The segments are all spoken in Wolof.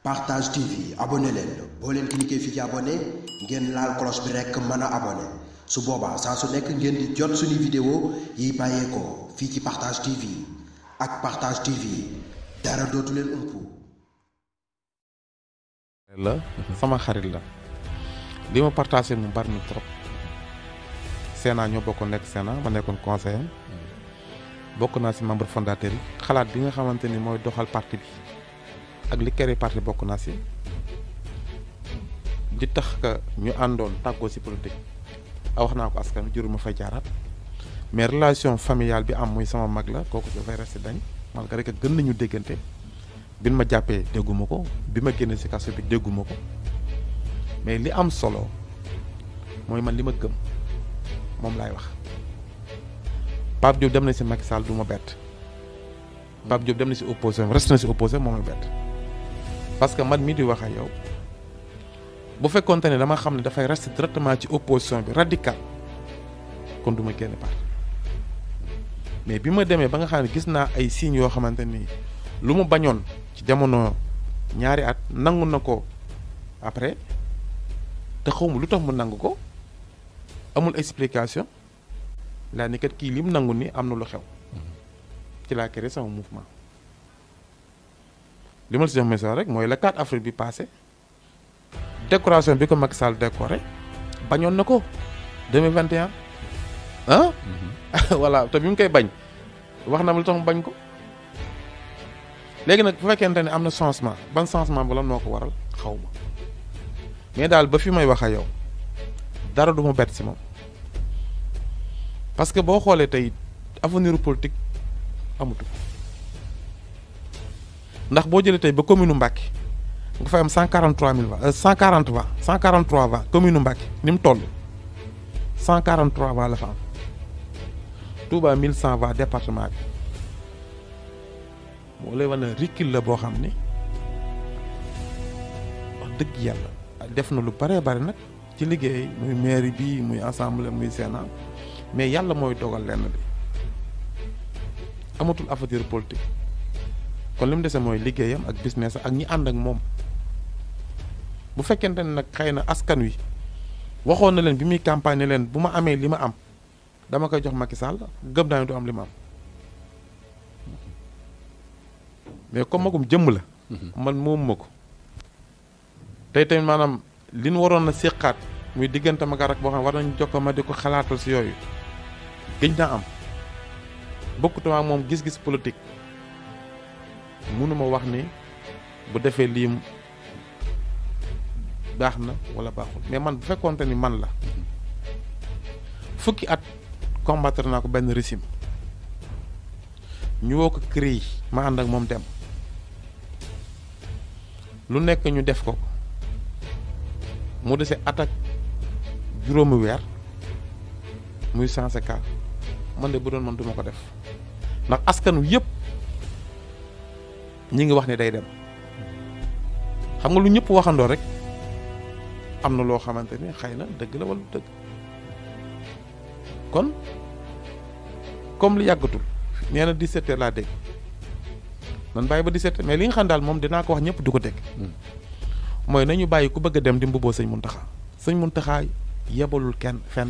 Partage TV abonné leen boo leen cliquer fii ci abonné ngeen laal cloche bi rekk mën a abonné su boobaa saa su nekk ngeen di jot suñu vidéo yi bàyyeekoo fii ci Partage TV ak Partage TV dara dootu leen umpu. la sama xarit la li ma partagé mu bari na trop. Sénat ñoo bokkoon nekk Sénat ma nekkoon conseiller bokk naa ci membre fondateur yi xalaat bi nga xamante ni mooy doxal parti bi ak li créé parti bokk naa ci di tax ka ñu àndoon tàggoo ci politique wax naa ko askan wi juruma fay jaaraat mais relation familiale bi am muy sama mag la kooku dafay resté dañ malgré que gën nañu déggante bi ma jàppee dégguma ko bi ma génne ci kaso bi dégguma ko mais li am solo mooy man li ma gëm moom laay wax Pape Diop dem na ci Macky Sall du ma bett Pape Diop dem na ci opposition resté na ci opposition moom la bett parce que man mii di wax ak yow bu fekkoonte ne dama xam ne dafay rester directement ci opposition bi radical kon du ma génn parti mais bi ma demee ba nga xam ne gis naa ay signes yoo xamante ni lu mu bañoon ci jamono ñaari at nangu na ko après te xawma lu tax mu nangu ko amul explication laa ni kat kii li mu nangu ni am na lu xew ci laa créé sama mouvement li ma la si jox message rek mooy le 4 avril bi passé décoration bi ko Macky Sall décoré bañoon na ko 2021 ah voilà te bi mu koy bañ wax na ma lu tax mu bañ ko léegi nag bu fekkente ne am na changement ban changement bu lan moo ko waral xaw ma mais daal ba fi may wax ak yow dara du ma bett si moom parce que boo xoolee tey avenir politique amatu ndax boo jëlee tey ba commune Mbacké nga fay am 143 000 voix 140 voix 143 voix commune Mbacké ni mu toll 143 voix la fa am Touba 1100 voix département bi moo lay wane recul la boo xam ne wax dëgg yàlla def na lu bare bare nag ci liggéey muy mairie bi muy assemblée muy Sénat mais yàlla mooy dogal lenn bi amatul avenir politique kon li mu dese mooy liggéeyam ak business ak ñi ànd ak moom bu fekkente ne nag xëy na askan wi waxoon na leen bi muy campagne leen bu ma amee li ma am dama koy jox Macky Sall gëm naa ne du am li ma am mais comme magum jëmm la. man moom ma ko tey tamit maanaam li ñu waroon na séqaat muy diggante ma ak boo xam war nañu jokkoo ma di ko xalaatal si yooyu gëj naa am bokkutuma ak moom gis-gis politique mënuma wax ni bu defee lii baax na wala baaxul mais man bu fekkoonte ni man la fukki at combattre naa ko benn régime ñu woo ko CREI ma ànd ak moom dem lu nekk ñu def ko mu dese attaque juróomi weer muy sensé ka man de bu doon man duma ko def ndax askan wi yëpp ñi ngi wax ne day dem xam nga lu ñëpp waxandoo rek am na loo xamante ni xëy na dëgg la wala dëgg kon comme li yàggatul nee na 17 heures laa dégg man bàyyi ba 17 mais li nga xam daal moom dinaa ko wax ñëpp du ko dégg mooy nañu bàyyi ku bëgg a dem di mbubboo sëñ Muntaxa yebalul kenn fenn.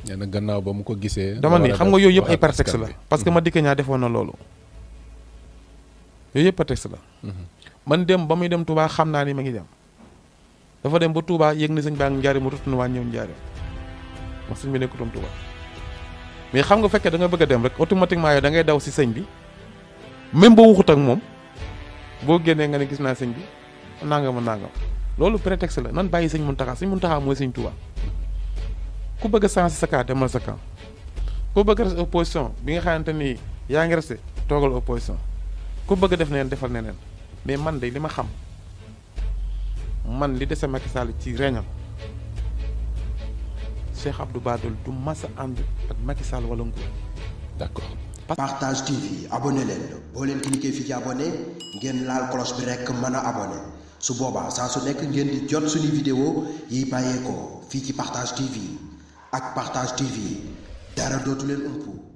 nee na gannaaw ba mu ko gisee. dama ni xam nga yooyu yëpp ay prétexte la parce que ma dikk ñaa defoon na loolu yooyu yëpp prétexte la. man dem ba muy dem Touba xam naa ni ma ngi dem dafa dem ba Touba yëg na sëñ baa ngi njaari mu ruttu waa ñëw njaari wax sëñ bi nekkutoon Touba mais xam nga fekkee da nga bëgg a dem rek automatiquement yow da ngay daw si sëñ bi même boo waxut ak moom boo génnee nga ne gis naa sëñ bi nangam loolu prétexte la nan bàyyi sëñ Muntaxa mooy sëñ Touba ku bëgg a sens sa cas demal sa camp ku bëgg a rester opposition bi nga xamante ni yaa ngi resté toogal opposition ku bëgg a def neneen defal neneen mais man de li ma xam man li dese Macky Sall ci réñam Cheikh Abdou Badal du mas a ànd ak Macky Sall wala nguur. d'accord. Partage TV abonné leen boo leen cliquer fii ci abonné ngeen laal cloche bi rekk mën a abonné su boobaa saa su nekk ngeen di jot suñu vidéo yi bàyyeekoo fii ci Partage TV ak Partage TV dara dootu leen umpu.